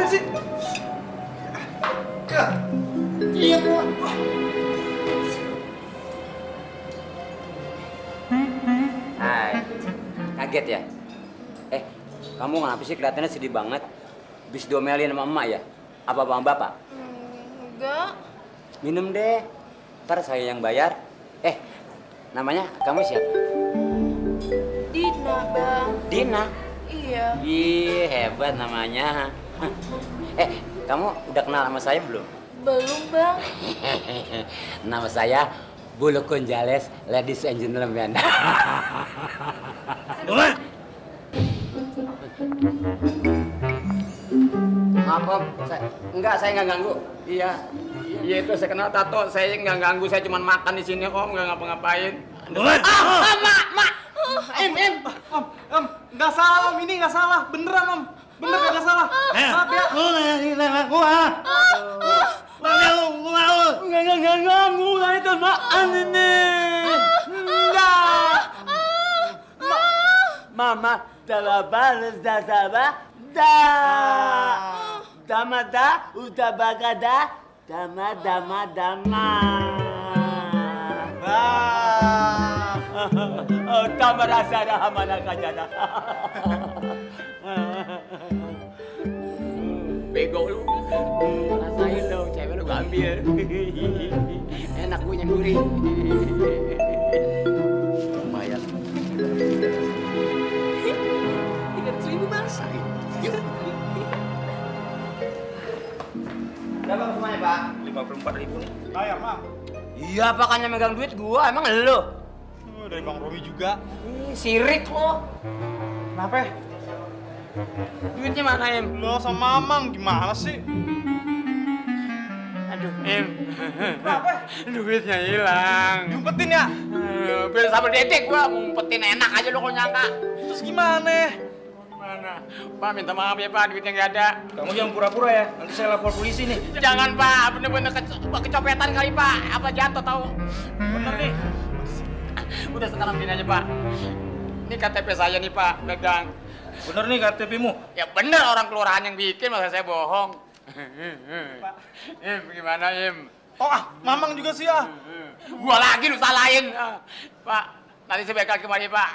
sih? Iya, Bro. Hai, kaget ya? Kamu kenapa sih kelihatannya sedih banget? Bis diomelin sama emak ya? Apa bang bapak? Enggak. Minum deh, ntar saya yang bayar. Namanya kamu siapa? Dina, Bang. Dina? Iya. Ih, hebat namanya. Kamu udah kenal sama saya belum? Belum, Bang. Nama saya Bulu Gonzales, ladies and gentlemen. Maaf Om, saya nggak ganggu. Iya itu saya kenal Tato, saya nggak ganggu, saya cuma makan di sini Om, nggak ngapa-ngapain. Mak. Om, nggak salah Om, ini nggak salah, beneran Om, bener nggak salah. Maaf ya. Nggak ganggu, itu makan ini. Enggak. Mama telah balas dasaba damada udah bagada dama. Dama rasa mana kajana. Bego lu. Rasain dong, cewek lu ambil. Enak gue nyenduri. Lumayan. 300.000, Bang. Yuk. Berapa semuanya, Pak? 54.000 nih. Bayar, Mang. Iya, pakannya megang duit gua, emang elu? Dari Bang Romi juga. Sirik lo. Kenapa? Duitnya mana, Em? Lo sama Mamang gimana sih? Aduh, Em. Kenapa? Duitnya hilang. Diumpetin ya? Biar sama dedek gua, ngumpetin enak aja lo kalau nyangka. Terus gimana? Gimana? Pak, minta maaf ya, Pak, duitnya nggak ada. Kamu jangan pura-pura ya, nanti saya lapor polisi nih. Jangan, Pak, bener-bener kecopetan kali, Pak. Apa jatuh tahu? Bener nih. Udah sekarang gini aja, Pak. Ini KTP saya nih, Pak, pegang. Bener nih KTP-mu? Ya bener, orang kelurahan yang bikin, masa saya bohong. Pak. Im, gimana, Im? Oh, Mamang juga sih ya. Gua lagi lu salahin. Pak, nanti saya bakal kemari, Pak.